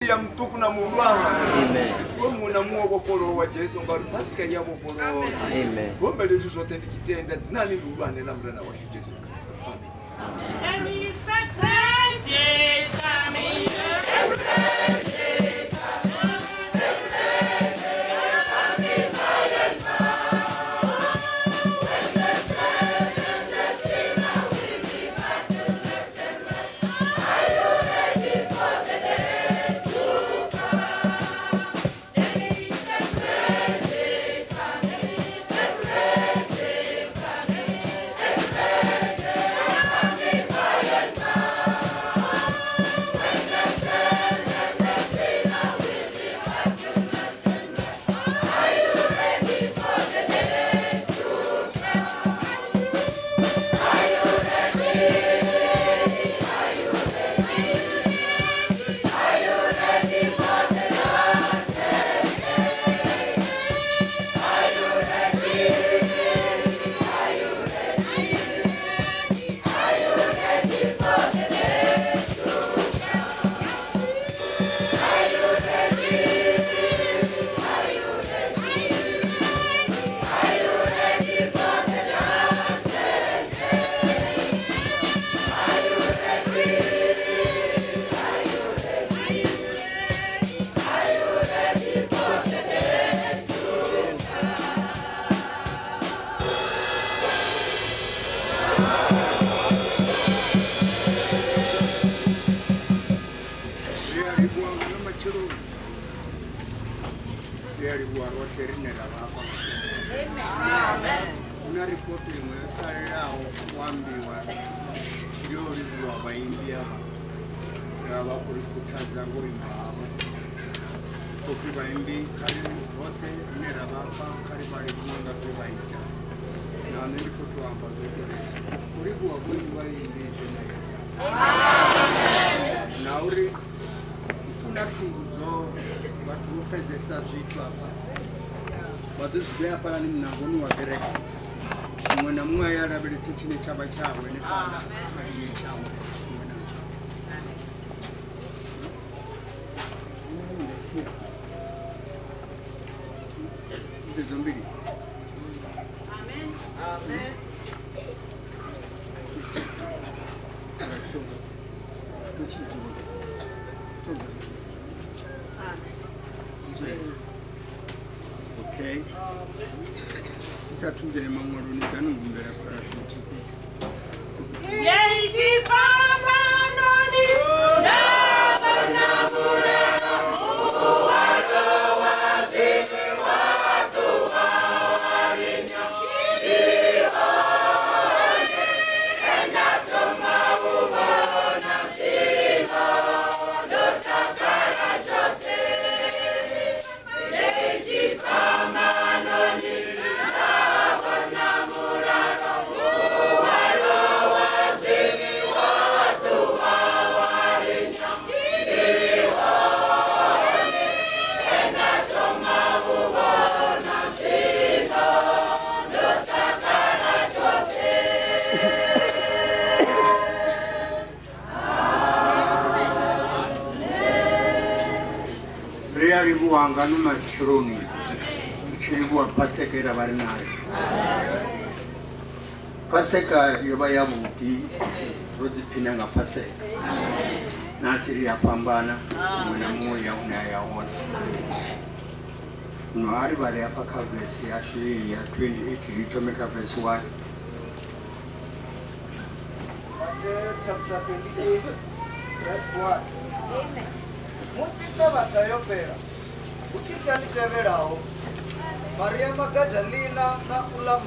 Ya muṱuku na muhulwane iwe muṅwe na muṅwe vhofholowa Jesu ngauri Pasika ya vhofholowa. Humbela hezwi zwoṱhe ndi tshi tenda dzinani ḽihulwane ḽa Murena washu Jesu Kristo. Amen. Ri a livhuwa nga matsheloni, ri a livhuwa roṱhe rine ra vha hafha. Hu na ripoto iṅwe yo salelaho u ambiwa yo livhuwa vhaimbi avha ra vha khou ri khuthadza ngo imba havho. Upfi vhaimbi kha ri roṱhe rine ra vha hafha kha ri vha livhuwe nga zwe vha ita. Na nṋe ndi khou tou amba zwo tou ri u livhuwa vhoinwi vhaimbi zwe na ita. Na uri u funa thundu dzo vhathu vho xedzesa zwithu afha vha ḓo zwi vhea hafhaḽani muṋangoni wa kereke muṅwe na muṅwe a ya lavhelese tshine tsha vha tshawe hanefhaḽa a dzhie tshawe muṅwe na muṅwe. Dzedzo mbili. Okay. Isathu dzhena maṅwaloni ḓani humbela khorasi nthihi fhedzi. Ri a livhuwa ngano matsheloni ri tshi livhuwa Paseka ye ra vha ri nayo. Paseka yo vha yavhuḓi, ro ḓiphina nga Paseka. Na tshi ri a fhambana muṅwe na muṅwe ya hune a ya hone. Zwino a ri vhale hafha kha vesi yashu yeyi ya 28 ri thome kha vesi 1. Mateo chapter 28 verse 1. Musi Sabatha yo fhela, hu tshi tsha ḽi tevhelaho, Maria Magadalina na uḽa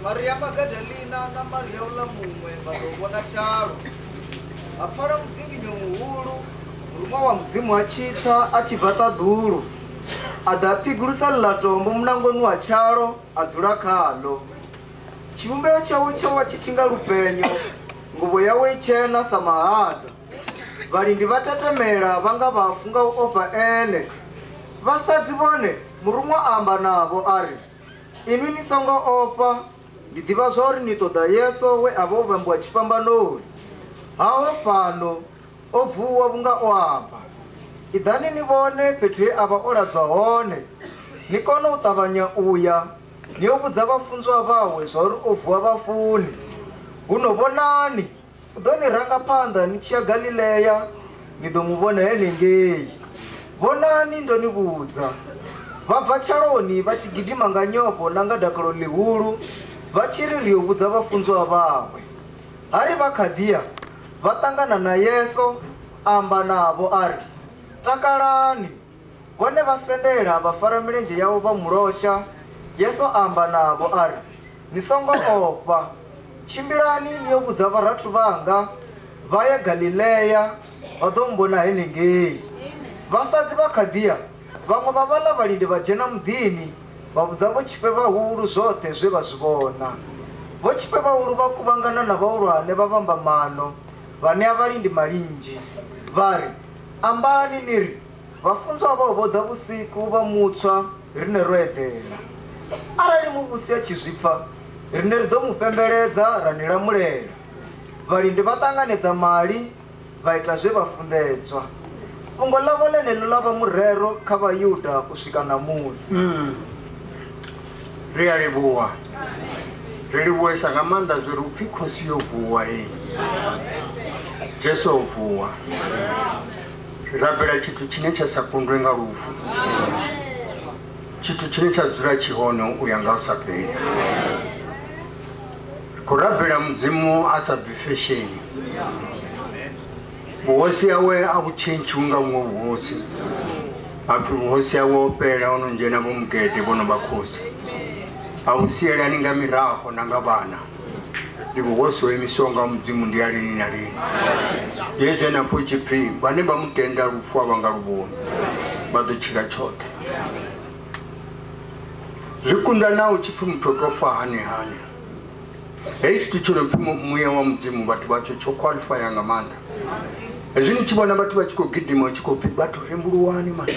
Maria Magadalina na Maria uḽa muṅwe vha ḓo vhona tshalo. Ha pfala mudzinginyo muhulu, muruṅwa wa Mudzimu a tshi tsa a tshi bva ṱaḓulu, a ḓa a phigulusa ḽiḽa tombo muṋangoni wa tshalo, a dzula khaḽo. Tshivhumbeo tshawe tsho vha tshi tshi nga lupenyo, nguvho yawe i tshena sa mahaḓa. Vhalindi vha tetemela vha nga vhafu nga u ofha ene. Vhasadzi vhone, muruṅwa a amba navho a ri, Inwi ni songo ofha, ndi ḓivha zwauri ni ṱoḓa Yesu we a vha o vhambiwa tshifhambanoni. Haho fhano, o vuwa vhunga o amba. Iḓani ni vhone fhethu he a vha o ladzwa hone, ni kone u ṱavhanya u ya ni yo vhudza vhafunziwa vhawe zwauri o vuwa vhafuni. Huno vhonani, u ḓo ni ranga phanḓa ni tshi ya Galilea, ni ḓo mu vhona henengei. Vhonani, ndo ni vhudza. Vha bva tshaloni vha tshi gidima nga nyofho na nga dakalo ḽihulu, vha tshi ri ri yo vhudza vhafunziwa vhawe. Ha ri vha kha ḓi ya, vha ṱangana na Yesu, a amba navho a ri, Takalani! Vhone vha sendela vha fara milenzhe yawe vha mu losha. Yesu a amba navho a ri, Ni songo ofha. Tshimbilani ni yo vhudza vharathu vhanga vha ye Galilea, vha ḓo mmbona henengei. Vhasadzi vha kha ḓi ya, vhaṅwe vha vhaḽa vhalindi vha dzhena muḓini vha vhudza vhotshifhe vhahulu zwoṱhe zwe vha zwi vhona. Vhotshifhe vhahulu vha kuvhangana na vhahulwane vha vhamba maano, vha ṋea vhalindi malinzhi, vha ri, Ambani ni ri, Vhafunziwa vhawe vho ḓa vhusiku vha mu tswa riṋe ro eḓela. Arali muvhusi a tshi zwi pfa, riṋe ri ḓo mu fhembeledza ra ni lamulela. Vhalindi vha ṱanganedza mali vha ita zwe vha funḓedzwa. Fhungo ḽavho ḽeneḽo ḽa vha murero kha Vhayuda u swika ṋamusi. Ri a livhuwa. Ri livhuwesa nga maanḓa zwo ri upfi khosi yo vuwa ee. Jesu o vuwa. Ri rabela tshithu tshine tsha sa kundwe nga lufu. Tshithu tshine tsha dzula tshi hone u ya nga u sa fheli. Ri khou rabela Mudzimu a sa bvi fesheni. Vhuhosi hawe a vhu tshentshiwi nga vhuṅwe vhuhosi. Ha pfi vhuhosi hawe ho fhela ho no dzhena vho Mugede vho no vha khosi. A vhu sielani nga miraho na nga vhana. Ndi vhuhosi ho imisiwaho nga Mudzimu ndi ha lini na lini. Ndi hezwi na pfa hu tshi pfi vhane vha mu tenda lufu a vha nga lu vhoni, vha ḓo tshila tshoṱhe. Zwi kunda na hu tshi pfi muthu o tou fa hani hani. Heyi tshithu tsho no pfi muya wa Mudzimu vhathu vhatsho tsho qualifya nga maanḓa. Hezwi ni tshi vhona vhathu vha tshi khou gidima hu tshi khou pfi vhathu rembuluwani mani,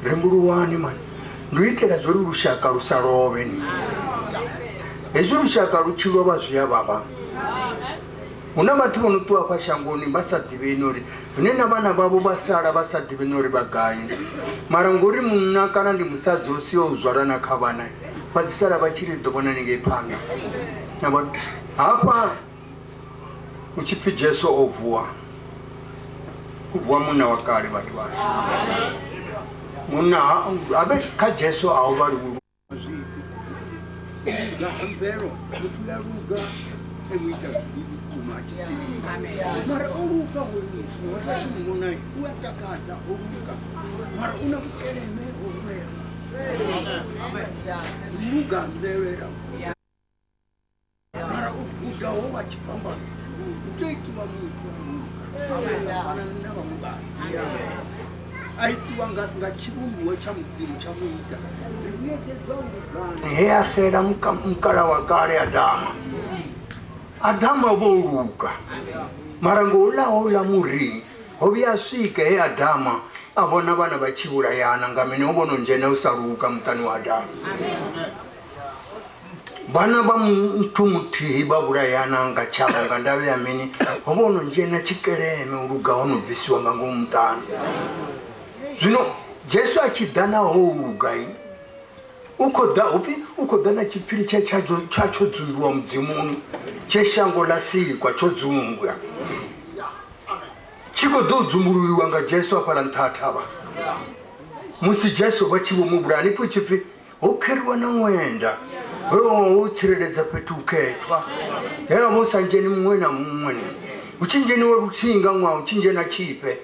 rembuluwani mani, ndi u itela zwo ri lushaka lu sa lovhe ni. Hezwi lushaka lu tshi lovha zwi a vhavha. Hu na vhathu vho no ṱuwa hafha shangoni vha sa ḓivhei na uri hune na vhana vhavho vha sala vha sa ḓivhi na uri vha gai. Mara ngori munna kana ndi musadzi o sia u zwalana kha vhana vha dzi sala vha tshi ri ḓo vhona haningei phanḓa. Na vhona hafha hu tshi pfi Jesu o vuwa, u vuwa munna wa kale vhathu vhashu. Munna habe kha Jesu a hu vhaliwi Zwivhi. U luga ha mvelo, muthu u a luga e muita zwivhi vhukuma a tshi silinga, mara o luga hoyu muthu na vhathu vha tshi mu vhona u a takadza o luga, mara u na vhukeleme ho vhulaya vhathu. Ndi u luga ha mvelo he ra guda, mara u guda ho wa tshifhambano u tea u itiwa muthu a luga a sa fanani na vhaṅwe vhathu a itiwa nga, nga tshivhumbiwa tsha mudzimu tsha muita ri vhuyedzedzwa u lugani He a xela mukala wa kale Adama. Adama vho luga. Mara ngo uḽa houḽa muri ho vhuya a swika he Adama a vhona vhana vha tshi vhulayana nga mini ho vho no dzhena u sa luga muṱani wa Adama. Vhana vha muthu muthihi vha vhulayana nga tshavho nga ndavha ya mini? Ho vha ho no dzhena tshikeleme, u luga ho no bvisiwa nga ngomu muṱani. Zwino Jesu a tshi ḓa na ho luga, u khou ḓa hupfi u khou ḓa na tshiphiri tshe tsha tsha tsho dzumbiwa mudzimuni, tshe shango ḽa sikwa tsho dzumbwa, tshi khou ḓo dzumbululiwa nga Jesu hafhaḽa nṱha ha thavha. Musi Jesu vha tshi vho mu vhulaya, ni pfi hu tshi pfi Ho kheriwa na ṅwenda we wa vha wo tsireledza fhethu hukhethwa, he ha vha hu sa dzheni muṅwe na muṅwe, hu tshi dzheniwa luthihi nga ṅwaha, hu tshi dzhena tshifhe.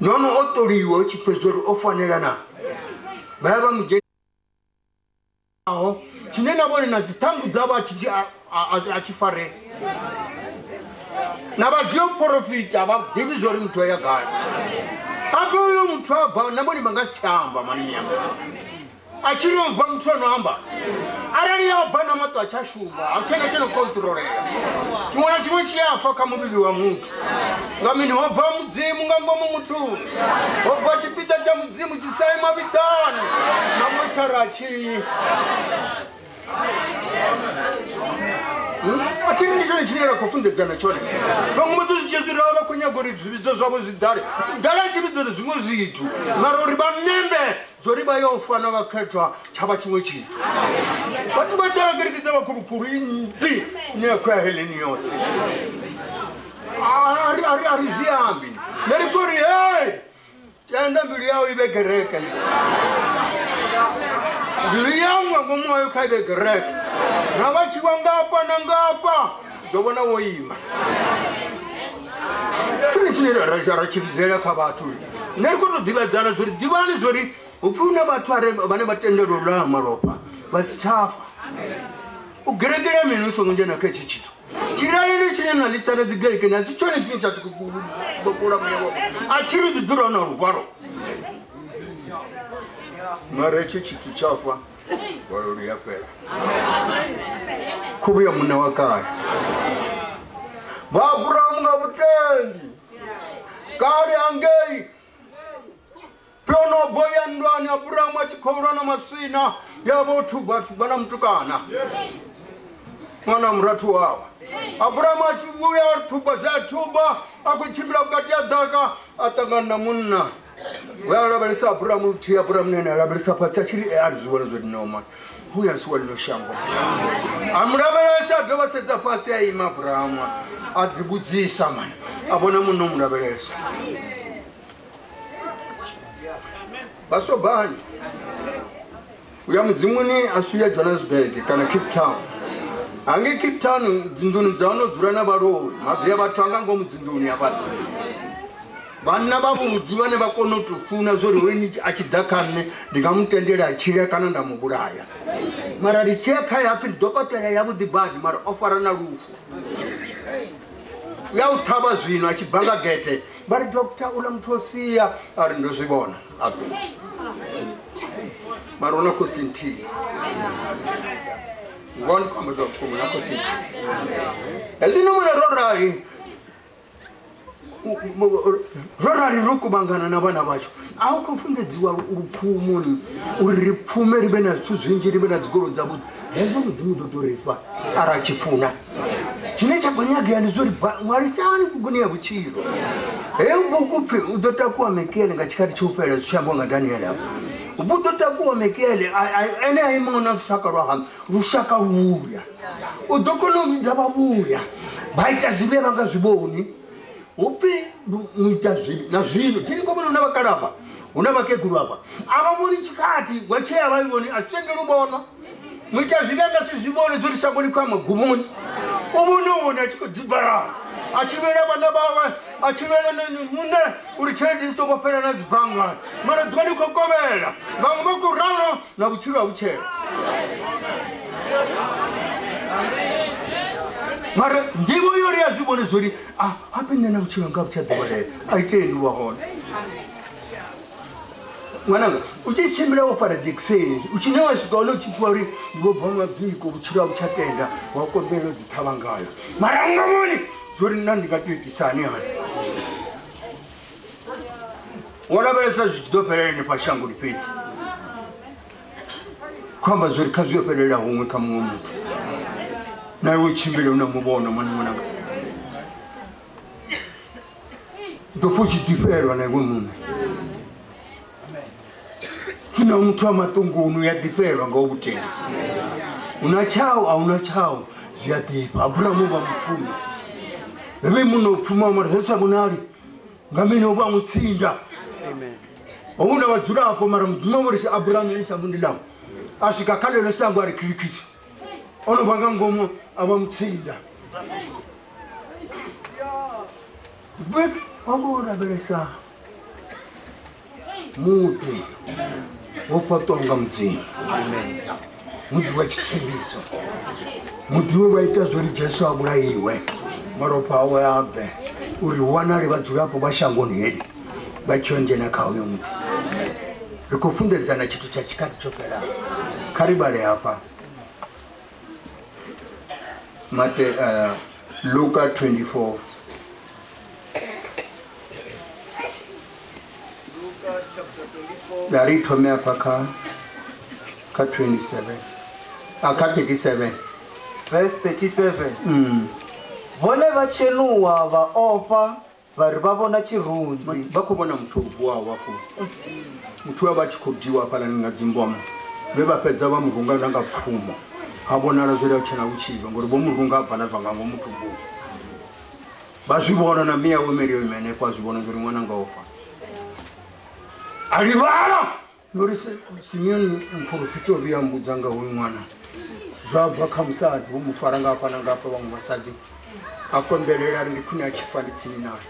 Nahone o ṱoliwa hu tshi fhedzwa uri o fanela na, vha ya vha mu dzhenaho tshine na vhone na dziṱhangu dzavho a tshi farei na vhadzia u porofita vha ḓivhi zwa uri muthu a ya gai ape uyo muthu a bva na vhone vha nga si tsha amba manini amba a tshi ri bva muthu ano amba arali ya bva na maṱo a tsha shuma a tshena tsho no kontrolea tshiṅwe na tshiṅwe tshi a fa kha muvhili wa muthu nga mini ho bva mudzimu nga ngomu muthuni ho bva tshipiḓa tsha mudzimu tshi sa ima vhiḓani na motshara a tshi. A thi ndi tshone tshine ra khou funḓedzana tshone. Vhaṅwe vha ḓo zwi dzhia zwi ri vha khou nyaga uri zwivhidzo zwavho zwi ḓale. U ḓala tshivhidzo ndi zwiṅwe zwithu, mara uri vha nembe dzo ri vha yo fa na vhakhethwa tsha vha tshiṅwe tshithu. Vhathu vha ḓala kereke dza vhakhulukhulu i mmbi ine ya khou ya heleni yoṱhe. A ri a ri a ri zwi ambi. Nṋe ndi khou ri hei tenda mbilu yau i vhe gereke. Mbilu yau nga ngomu hayo kha i vhe gereke. Na vha tshi vha ngafha na ngafha ḓo vhona wo ima. Tshone tshine ra ra tshi vhidzela kha vhathu. Nṋe ri khou tou ḓivhadzana zwo ri ḓivhani zwo ri hu pfi hu na vhathu are vhane vha tendelwa u laa malofha vha si tshafa. U gerekela mini u songo dzhena kha hetshi tshithu? Tshilalelo tshine na ḽi tsala dzigerekeni a si tshone tshine tsha vhofholola muya wavho. A tshi ri ḓi dzula na luvalo. Mara hetshi tshithu tsha fa gwalo ḽi a fhela. Khuvhu ya muṋe wa kale. Vha Abrahamu nga vhutendi kale hangei fyono bvo ya nndwani Abrahamu a tshi khou lwa na maswina ya vho thuba thuba na mutukana ṅwana wa murathu wawe. Abrahamu a tshi vhuya a thuba zwe a thuba a khou tshimbila vhukati ha ḓaka a ṱangana na munna we a lavhelesa Abrahamu luthihi Abrahamu na ene a lavhelesa fhasi a tshi ri a ri zwi vhona zwo dinoma huya si wa ḽino shango a mu lavhelesa a dovha sedza fhasi a ima Abrahamu a ḓivhudzisa mani a vhona munna o mu lavhelesa vhasobani u ya mudzimuni a si ya Johannesburg kana Cape Town hangei Cape Town dzinḓuni dza hone dzula na vhaloi mavu ya vhathu anga ngomu dzinḓuni hafhaḽa vhanna vhavhuḓi vhane vha kona u tou funa zwo ri hoyu a tshi ḓa kha nṋe ndi nga mu tendela a tshila kana nda mu vhulaya mara ri tshiya khaye hapfi ndi dokotela yavhuḓi badi mara o fara na lufu ya u ṱhavha zwino a tshi bva nga gethe vha ri doctor uḽa muthu o sia a ri ndo zwi vhona a ṱuwa mara hu na khosi nthihi ngoho ndi khou amba zwa vhukuma na khosi nthihi hezwi no mona ro rali ro rali ro kuvhangana na vhana vhashu a hu khou funḓedziwa lupfumoni uri ri pfume ri vhe na zwithu zwinzhi ri vhe na dzigoloi dzavhuḓi hezwo mudzimu ḓo to ri fha arali tshi funa tshine tsha khou nyagea ndi zwo ri ṅwalisani buguni ya vhutshilo heyo bugu pfhi u ḓo takuwa mikiele nga tshikhathi tsho fhela zwi tshi ambiwa nga daniele afho vhu ḓo takuwa mikiele ene a imaho na lushaka lwa haṋu lushaka luvhuya u ḓo kona u vhidza vhavhuya vha ita zwivhe vha nga zwi vhoni hu pfi muita zwivhi na zwino thini khou vhona hu na vhakalafha hu na vhakegulu afha a vha vhoni tshikhathi wa tshea vha i vhoni a zwi tendeli u vhona muita zwivhi a nga si zwi vhone zwo ri shangoni khou ya magumoni u vhone u vhone a tshi khou dzibalala a tshi vhela vhana vhawe a tshi vhela muṋe uri tshelede i songo fhela na dzibanngani mara ḓuvha ḽi khou kovhela vhaṅwe vha khou ralo na vhutshilo ha vhutshelo mara nḓivho yo ri a zwi vhone zwori a habe nṋe na vhutshilo hanga vhu tsha ḓuvhalela a itei ndi wa hone ṅwananga u tshi tshimbila wo fara dzhekiseni u tshi ne wa swika hone u tshi pfiwa uri ndi vho bva mabiko vhutshilo a vhu tsha tenda wa konḓelela u dzi ṱhavha ngayo mara u nga vhoni zwo ri nna ndi nga tou itisani hani wo lavhelesa zwi tshi ḓo fhelela henefha shangoni fhedzi khou amba zwo ri kha zwi yo fhelela huṅwe kha muṅwe muthu na iwe tshimbile u na muvhono mwana ṅwananga ḓo pfa u tshi ḓifhelwa na iwe muṋe funa muthu wa maṱunguni u ya ḓifhelwa nga u vhutendi u na tshau a una tshau zwi a ḓifha Abrahamu vha mupfumi bebe muṋe u pfuma mara zwi sa vhonali nga mini o vha mutsinda ho vhuna vhadzulapo mara mudzimu vho ri Abrahamu ene shango ndi ḽawe a swika kha ḽeḽo shango a ri khilikhithi o no vha nga ngomu a vha mutsinda o vha o lavhelesa muḓi wo fhaṱwaho nga mudzimu muḓi wa tshithembiso muḓi we vha ita zwori jesu a vhulaiwe malofha awe a bve uri hu wanale vhadzulapo vha shangoni heli vha tshi yo dzhena kha hoyo muḓi ri khou funḓedzana tshithu tsha tshikhathi tsho fhelaho kha ri vhale hafha mate luka 24 Luka chapter 24 ya ri thome afha kha 27 a kha 37. Verse 37. Vhone vha tshenuwa vha ofha vha ri vha vhona tshirunzi. Vha khou vhona muthu o vuwaho afho. Muthu we a vha tshi khou diwa hafhaḽani nga dzimboma vhe vha fhedza vha mu runga na nga pfumo. Ha vhonala zwo ri a tshena vhutshilo ngori vho mu runga a bva na zwa nga ngomu thumbuni. Vha zwi vhona na mme awe Mary o ima henefho a zwi vhona zwo ri ṅwananga o fa. A livhala ngori Simeoni muporofita o vhuya a mbudza nga hoyu ṅwana zwa bva kha musadzi vho mu fara nga hafha na nga hafha vhaṅwe vhasadzi a konḓelela a ri ndi khwine a tshi fa ndi tsini naye.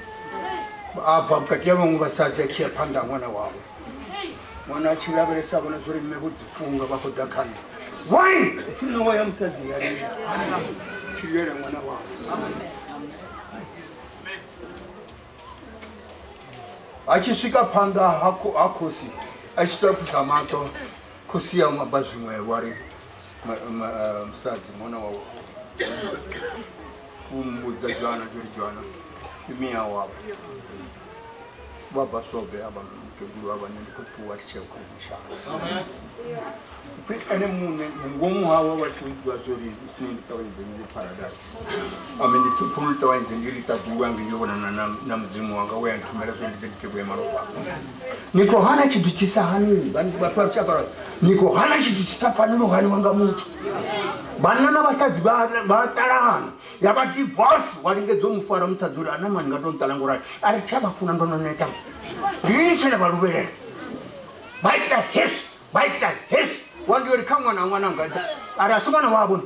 A bva vhukati ha vhaṅwe vhasadzi a tshi ya phanḓa ha ṅwana wawe. Ṅwana a tshi lavhelesa a vhona zwo ri mme vho dzi funga vha khou ḓa kha nṋe. Why? Upfi ṋowa ya musadzi ya lila tshi lilela ṅwana wawe. A tshi swika phanḓa ha khosi a tshi takusa maṱo khosi ya ṅwaba zwiṅwevho a ri musadzi ṅwana wawe u mmbudza Joana uri Joana ndi miya wawe vha bva sobe avha mukegulu avha nṋe ndi khou ṱuwa thi tsheo kha ḽino shango. Upfi ene muṋe ngomu hawe vha tshi ḓivha zwo ri funa ndi ṱavhanyedze ndi paradise ame ndi pfuna ndi ṱavhanyedze ndi ḽiṱaḓulu ange yo vhonana na mudzimu wanga we a nthumela zwo ndi ḓe ndi tevhuye malofha. Ni khou hana tshithu tshi sa haniwi vhathu vha lushaka lwa ni khou hana tshithu tshi sa faneli u haniwa nga muthu. Vhanna na vhasadzi vha ṱalana ya vha divorce wa lingedza u mu fara musadzi uri ana mani nga to nṱala ngorali a ri tsha vha funa ndo no neta ndi lini tshine vha luvhelela vha ita hezwi vha ita hezwi wa ndi uri kha ṅwana ṅwana nga a ri a si ṅwana wavho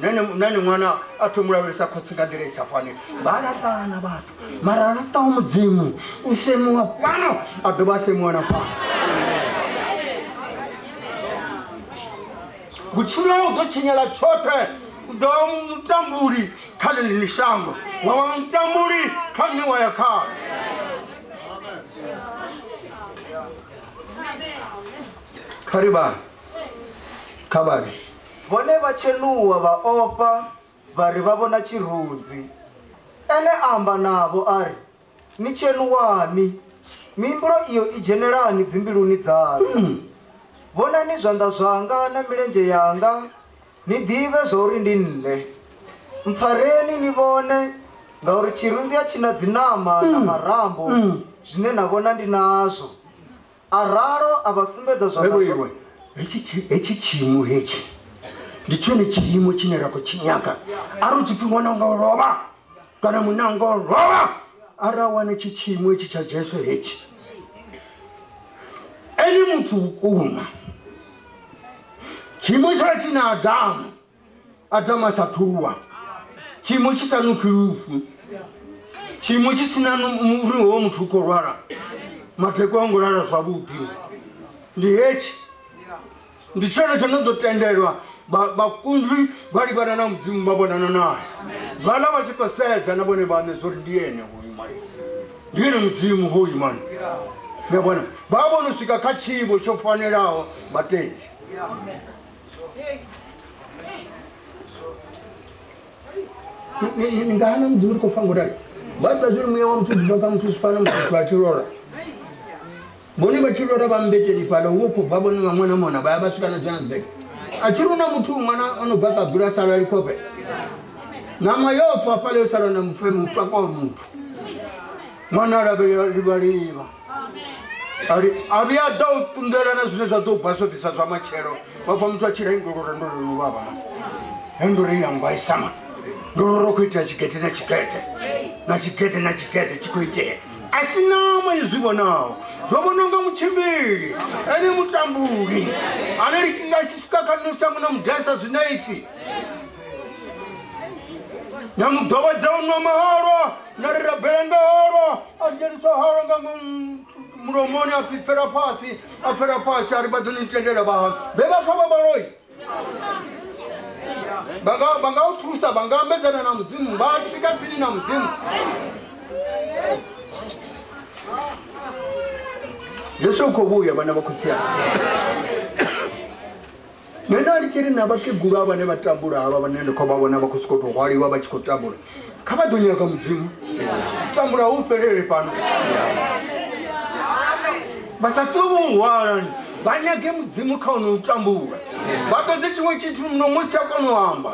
nene ṅwana a thomi lavhelesa khotsi nga nḓila i sa fani vha laṱana vhathu mara laṱaho mudzimu u semiwa fhano a dovha a semiwa na fhano. Vhutshilo hau ḓo tshinyala tshoṱhe u ḓo vha mutambuli kha ḽeneḽi shango wa vha mutambuli kha nṋe wa ya khaḽo. Kha ri vhale kha vhale. Vhone vha tshenuwa vha ofha vha ri vha vhona tshirunzi. Ene a amba navho a ri, Ni tshenuwani? Mihumbulo iyo i dzhenelani dzimbiluni dzaṋu? Vhonani zwanḓa zwanga na milenzhe yanga, ni ḓivhe zwauri ndi Nṋe. Mpfareni ni vhone, ngauri tshirunzi a tshi na dzinama na marambo zwine na vhona ndi nazwo. A ralo a vha sumbedza zwanḓa zwa. Iwe, hetshi tshiimo hetshi ndi tshone tshiimo tshine ra khou tshi nyaga. Arali hu tshi pfi ṅwana wanga o lovha kana munna wanga o lovha, arali a wane tshi tshiimo hetshi tsha Jesu hetshi, ene muthu vhukuma, tshiimo tsha tshi na Adamu, Adamu a sa thuwa, tshiimo tshi sa nukhi lufu, tshiimo tshi sina uri hoyo muthu u khou lwala, matheko a ngo lala zwavhuḓi, ndi hetshi. Ndi tshone tsho no ḓo tendelwa vhakundwi vha livhana na Mudzimu vha vhonana naye. Vhaḽa vha tshi khou sedza na vhone vhaṋe zwo uri ndi ene hoyu mani, ndi ene Mudzimu hoyu mani. Ni a vhona, vha vho no swika kha tshiimo tsho fanelaho vhatendi. Ni nga hana Mudzimu ri khou fa ngorali? Vha ḓivha zwo uri muya wa muthu u ḓi bva kha muthu zwi fana na musi muthu a tshi lora. Vhone vha tshi lora vha mmbeteni fhaḽa hu khou bva vhone nga ṅwana mona vha ya vha swika na Johannesburg. A tshi ri na muthu ṅwana o no bva ṱaḓulu a sala likhofhe. Ṋama yo pfa fhaḽa yo sala na mufhe mutwako wa muthu. Ṅwana a lavhelela livha livha. A ri a vhuya a ḓa u ṱunḓela na zwine zwa ḓo basobisa zwa matshelo. Vha pfa muthu a tshi ri ndo lora ndo ri vhavha mani. He ndo ri ya mbaisa mani. Ndo lora khou itea tshigede na tshigede. Na tshigede na tshigede tshi khou itea. A si ṋama i zwi vhonaho, zwo vhonwa nga mutshimbili, ene mutambuli, ane ri nga tshi swika kha ḽino shango na mudesa zwinaifi, na mu ḓowedza u nwa mahalwa, na ri rabela nga halwa, a dzheniswa halwa nga mulomoni, a pfi pfela fhasi, a pfela fhasi, a ri vha ḓo ni tendela vha hana. Vhe vha pfa vha vhaloi. Vha nga u thusa, vha nga ambedzana na Mudzimu, vha swika tsini na Mudzimu. Yesu u khou vhuya vhana vha khotsi awe. Nṋe nda ndi tshi ri na vhakegulu avha vhane vha tambula havha vhane ndi khou vha vhona vha khou sokou tou hwaliwa vha tshi khou tambula, kha vha ḓo nyaga Mudzimu. Tambula hu fhelele fhano. Vha sa ṱuwe vho hwala. Vha nyage Mudzimu kha ono u tambula. Vha ṱoḓe tshiṅwe tshithu no musi a kona u amba.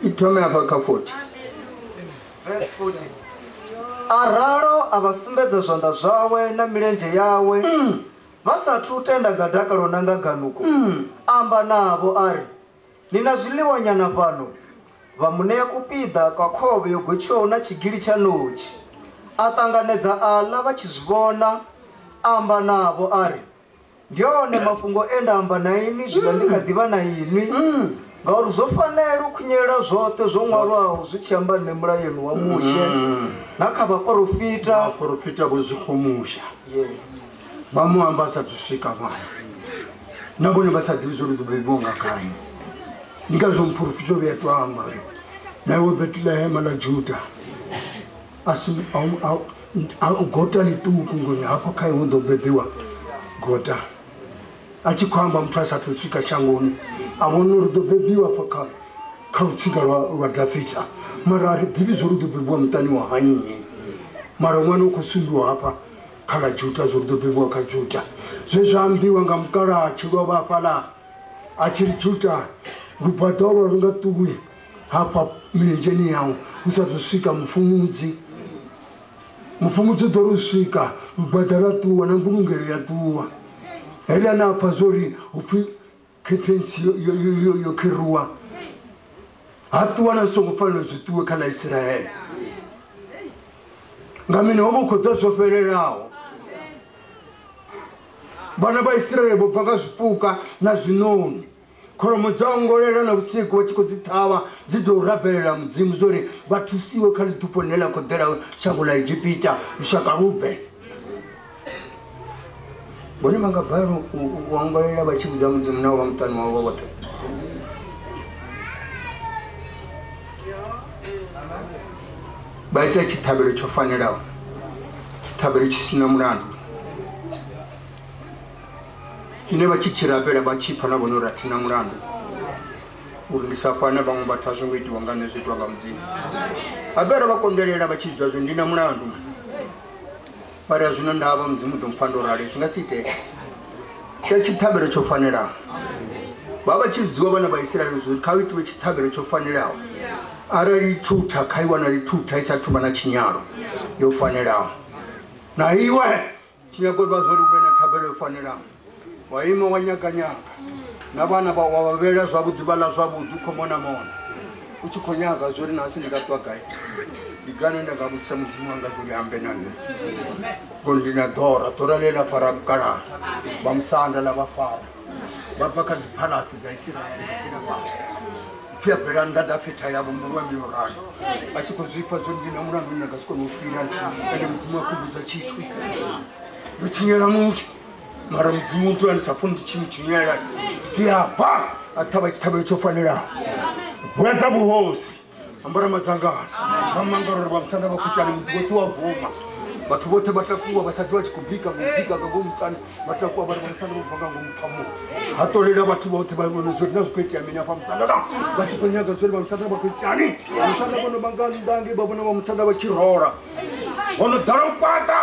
I thome hafha kha 40. Verse 40. A ralo a vha sumbedza zwanḓa zwawe na milenzhe yawe. Vha sathu tenda nga dakalo na nga ganuko. Amba navho a ri, Ni na zwiḽiwanyana fhano? Vha mu ṋea kupiḓa kwa khovhe yo gotshiwaho na tshigili tsha ṋotshi. A ṱanganedza a ḽa vha tshi zwi vhona. A amba navho a ri, Ndi one mafhungo e nda amba na inwi zwiḽa ndi kha ḓi vha na inwi, ngauri zwo fanela u khunyelela zwoṱhe zwo ṅwalwaho zwi tshi amba nṋe mulayoni wa Mushe na kha vhaporofita. Vhaporofita vho zwi khomusha vha mu amba a sathu swika ṅwana na vhone vha sa ḓivhi zwo ri ḓo bebiwa nga gai. Ndi ngazwo muporofita o vhuya to amba uri na iwe Betlehema ḽa Juda a si gota ḽiṱuku ngori hafho kha iwe ḓo bebiwa gota. A tshi khou amba muthu a sathu swika shangoni a vhona uri ḓo bebiwa afha kha kha lutsinga lwa Dafita, mara a ri ḓivhi zwo ri ḓo bebiwa muṱani wa ha nnyi, mara ṅwana u khou sumbiwa hafha kha ḽa Juda zwo ri ḓo bebiwa kha Juda. Zwe zwa ambiwa nga mukalaha tshi lovha hafhaḽa a tshi ri Juda lubaḓa lwa lu nga ṱuwi hafha milenzheni yau hu sathu swika mufhumudzi. Mufhumudzi u ḓo ri u swika lubaḓa lwa ṱuwa na mbulungelo ya ṱuwa. Heiḽa na pfa zwo ri hupfi khethentsi yo kheruwa ha ṱuwa na songo fanela zwi ṱuwe kha ḽa Isiraele. Nga mini ho vha hu khou ḓa zwo fhelelaho. Vhana vha Isiraele vho bva nga zwipuka na zwiṋoni. Kholomo dza ongolela na vhusiku vha tshi khou dzi ṱhavha dzi ḓo rabelela Mudzimu zwo ri vha thusiwe kha ḽiṱhupho ḽine ḽa khou ḓela shango ḽa Egipita lushaka lu bve. Vhone vha nga balelwa u ongolela vha tshi vhudza Mudzimu na vha muṱani wavho vhoṱhe. Vha ita tshiṱhavhelo tsho fanelaho, tshiṱhavhelo tshi si na mulandu. Ine vha tshi tshi rabela vha tshi pfa na vhone uri a thina mulandu, uri ndi sa fane vhaṅwe vhathu a zwo ngo itiwa nga nṋe zwo itiwa nga Mudzimu. Habe arali vha konḓelela vha tshi zwi ḓivha zwo ndi na mulandu, vha ri a zwino ndavha Mudzimu ḓo mpfa ndo rali, zwi nga si itee. Ita tshiṱhavhelo tsho fanelaho. Vha vha tshi zwi ḓivha vhana vha Isiraele zwo uri kha hu itiwe tshiṱhavhelo tsho fanelaho. Arali thutha kha i wanale thutha i sa athu vha na tshinyalo yo fanelaho. Na iwe Tshi nyaga uri vha zwo ri u vhe na thabelo yo fanelaho, wa ima wa nyaganyaga na vhana vha wa vha vhela zwavhuḓi vha ḽa zwavhuḓi u khou mona mona u tshi khou nyaga zwo ri nasi ndi nga ṱwa gai ndi gane nda nga vhudzisa mudzimu wanga zwo ri ambe na nṋe ngori ndi na ḓora ḓora ḽe ḽa fara vhukalaha vha musanda ḽa vha fara vha bva kha dziphalasi dza Isiraele vha tsela fhasi pfhi a bvela nnḓa Dafita ya vhumbulwa miorano a tshi khou zwi pfa zwo ndi na mulandu nda nga si kone u fhira ende mudzimu a khou vhudza tshithu ndo tshinyela muthu mara mudzimu muthu ane sa funi ndi tshi mu tshinyela ndi a bva a ṱhavha tshiṱhavhelo tsho fanelaho vhuedza vhuhosi ambara madzangano vha mangala uri vhamusanda vha khou itani muḓi woṱhe wa bvuma vhathu vhoṱhe vha takuwa vhasadzi vha tshi khou bika ngo bika nga ngomu muṱani vha takuwa vha ri vhamusanda vho bva nga ngomu pfamoni ha ṱolela vhathu vhoṱhe vha vhona zwori na zwi khou itea mini afha musanda na vha tshi khou nyaga zwori vhamusanda vha khou itani vhamusanda vho no vha nga nnḓa ngei vha vhona vhamusanda vha tshi rola vho no ḓala u kwaṱa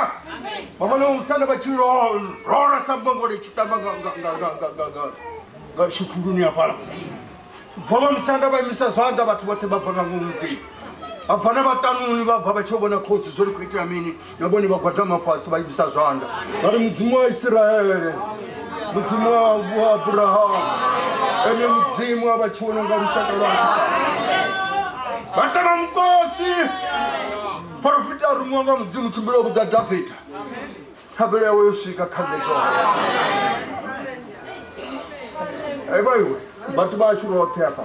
vha vhona vhamusanda vha tshi rola sa mbongolo i tshi tamba nga tshithuluni hafhaḽa Bva vha musanda vha imisa zwanḓa vhathu vhoṱhe vha bva nga ngomu muḓini vha bva na vhaṱanuni vha bva vha tshi vhona khosi zwo ri khou itea mini na vhone vha gwadama fhasi vha imisa zwanḓa vha ri mudzimu wa Isiraele mudzimu wa Abrahamu ene mudzimu a vha tshi vhona nga lushaka lwashu vha ṱavha mukosi porofita a rumiwa nga mudzimu tshimbila u vhudza Dafita thabelo yawe yo swika kha nṋe tshoṱhe aiwa iwe vhathu vhashu roṱhe afha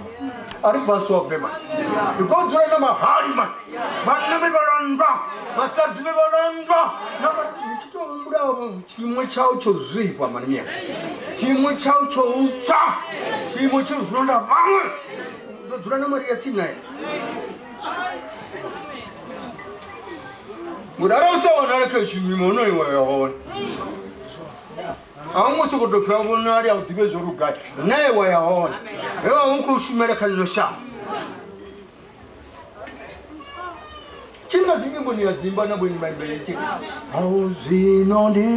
a ri bva sobe ma ri khou dzula na mahali ma vhanna vhe vha londwa vhasadzi vhe vha londwa na ni tshi tou humbula tshiimo tshau tsho zwifha mani mia tshiimo tshau tsho utswa tshiimo tsho zwilonda vhaṅwe u ḓo dzula na Maria tsini naye Ngori arali u sa wanala kha tshimima honoyo wa ya hone a u ngo sokou tou pfhi a vhonali a u ḓivhe zwo ri u gai naye wa ya hone he wa u khou shumela kha ḽino shango. Na dzinyimbo ni a dzimba na vhoni vhaimbele tshi au zwino ndi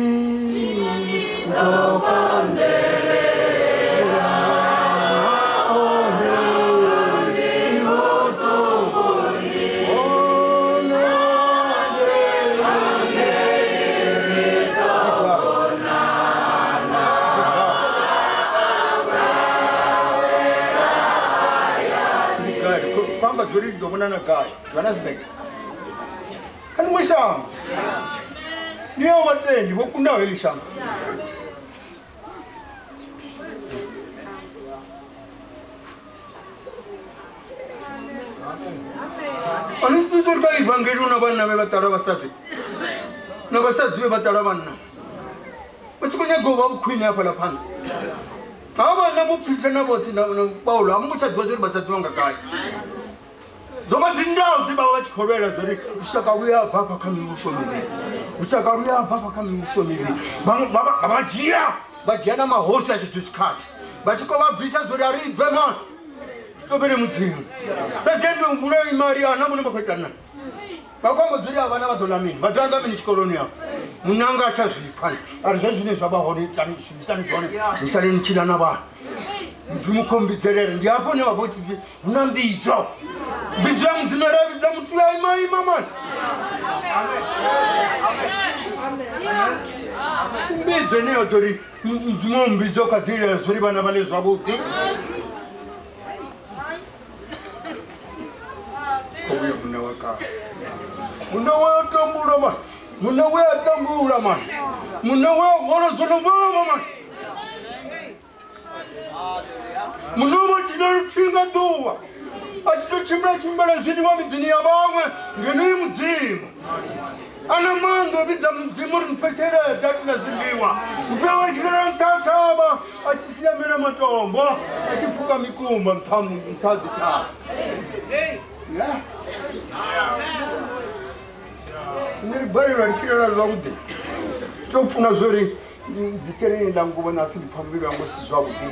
ḓo konḓelela kwamba zori ḓo vhonana gai Johannesburg kha ḽiṅwe shango ndi ya vhatendi vho kundaho heḽi shango. A ni zwi ḓivhi uri kha ivangeli hu na vhanna vhe vha ṱala vhasadzi na vhasadzi vhe vha ṱala vhanna vha tshi khou nyaga u vha vhukhwine hafhaḽa phanḓa. Ha vhanna vho Peter na vhoṱhe na Paulo a vho ngo tsha ḓivha zwa uri vhasadzi vha nga gai. Dzo vha dzi ndau dze vha vha tshi khou lwela zwa uri lushaka lu ya bva hafha kha mivhuso mivhili, lushaka lu ya bva hafha kha mivhuso mivhili. Vha dzhia vha dzhia na mahosi a tshetsho tshikhathi vha tshi khou vha bvisa zwa uri a ri bve mani tovhele Mudzimu. Fhedzi ndi humbula Maria na vhone vha khou ita na vha khou amba zwa uri vhana vha ḓo ḽa mini, vha ḓo anga mini tshikoloni afho. Munna a tsha zwi pfa a ri zwe zwine zwa vha hone itani shumisani zwone ni sale ni tshila na vhana. Mudzimu khou mbidzelele ndi hafho hune vha vho hu na mbidzo mbidzo ya Mudzimu ra vhidza muthu ya ima ima mani si mbidzo ine ya ḓo ri Mudzimu wa mbidzo kha ḓi lilela zwo ri vhana vha ḽe zwavhuḓi. Khou vhuya munna wa kale, munna we a tambula mani, munna we a tambula mani, munna we a vhona zwo no vhama mani, munna we tshina luthihi nga ḓuvha a tshi tou tshimbila tshimbila zwiḽiwa miḓini ya vhaṅwe ngeno i Mudzimu a na maanḓa o vhidza Mudzimu uri mphe tshelede a thina zwiḽiwa. Mphe wa tshilela nṱha ha thavha a tshi siamela matombo a tshi pfuka mikumba nṱha nṱha dzi thavha. Nṋe ri balelwa ri tshilela zwavhuḓi to funa zwori bviseleni ḽa nguvho na si ndi pfa muvhili wangu si zwavhuḓi.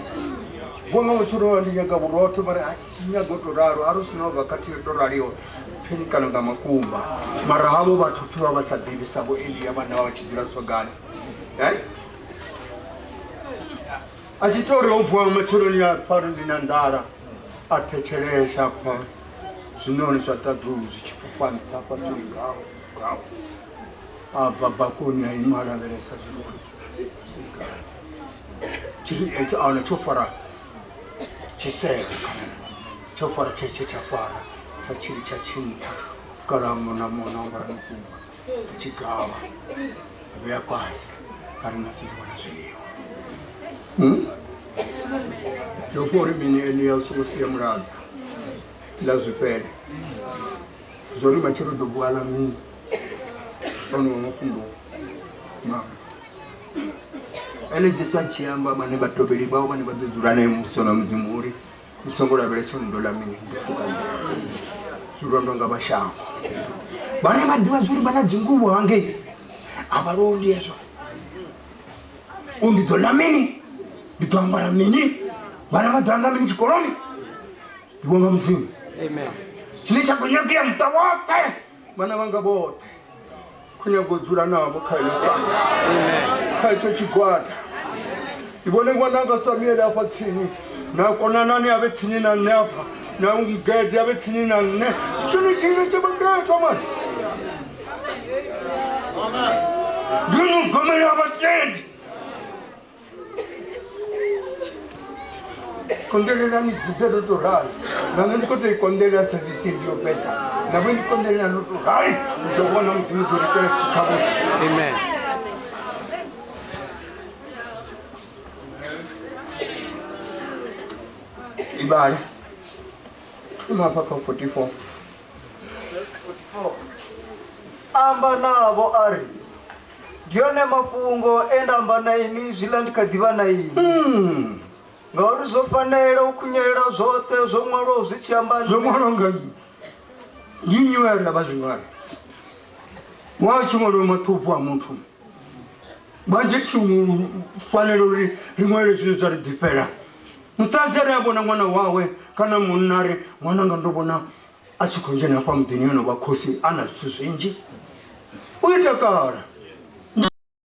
Vuwa nga matsheloni ndi nyaga vhurotho mara thi nyaga u to ralo arali hu sina ubva khathihi to raliho pfini kana nga makumba. Mara havho vhathu pfhi vha vha sa ḓivhi sa vho Elia vhana vha vha tshi dzula sogani. A tshi tou ri o vuwa nga matsheloni a pfa uri ndi na nḓala a thetshelesa pfa zwinoni zwa ṱaḓulu zwi tshi fhufha nṱha hafha zwi gau gau. A bva bakoni a ima a lavhelesa zwinoni tshi a wana tsho fara tshisevhe kana tsho fara tshetshe tsha fara tsha tshili tsha tshinṱha kala mona mona u vhala mikumba a tshi gavha a vhea fhasi a ri na zwiḽiwa na zwiḽiwa. Jofo uri mini Elia u songo sia muladza ḽa zwi fhele zwo ri matshelo ḓo vuwa ḽa mini ono wa mafhungo maṅwe. Ene Jesu a tshi amba vhane vhatovheli vhawe vhane vha ḓo dzula nae muvhusoni wa Mudzimu uri ni songo lavhelesa uri ndo ḽa mini ndo fuka mini zwi londwa nga vha shango. Vhane vha ḓivha zwa uri vha na dzinguvho hangei a vha londi hezwo u ndi ḓo ḽa mini ndi ḓo ambara mini vhana vha ḓo anga mini tshikoloni ndi vhonga Mudzimu. Tshine tsha khou nyagea muṱa woṱhe vhana vhanga vhoṱhe khou nyaga u dzula navho kha ino shango kha itsho tshigwada. Ndi vhone ṅwananga Samuele afha tsini na konanani a vhe tsini na nṋe afha na Mugede a vhe tsini na nṋe tshone tshine tsha vhangetswa mani ndi mugomelo wa vhatendi. Konḓelelani dziḓe ndo to rali na nṋe ndi khou tou i konḓelela sevisi ndi yo fhedza na vho ndi konḓelela ndo to rali ndi ḓo vhona Mudzimu ḓo ri itela tshithu tshavhuḓi. Amen. Ibale thoma hafha kha 44. Verse 44. Amba navho a ri, Ndi one mafhungo e nda amba na inwi zwiḽa ndi kha ḓi vha na inwi. Ngauri zwo fanela u khunyelela zwoṱhe zwo ṅwalwaho zwi tshi amba Zwo ṅwalwa nga nnyi? Ndi nnyi we a ri a vha zwi ṅwale? Wa tshi ṅwaliwe maṱhuphu a muthu. Vhanzhi tshi fanela uri ri ṅwale zwine zwa ri ḓifhela. Musadzi a ri a vhona ṅwana wawe kana munna a ri ṅwananga ndo vhona A tshi khou dzhena hafha muḓini yo no vha khosi a na zwithu zwinzhi. U i takala.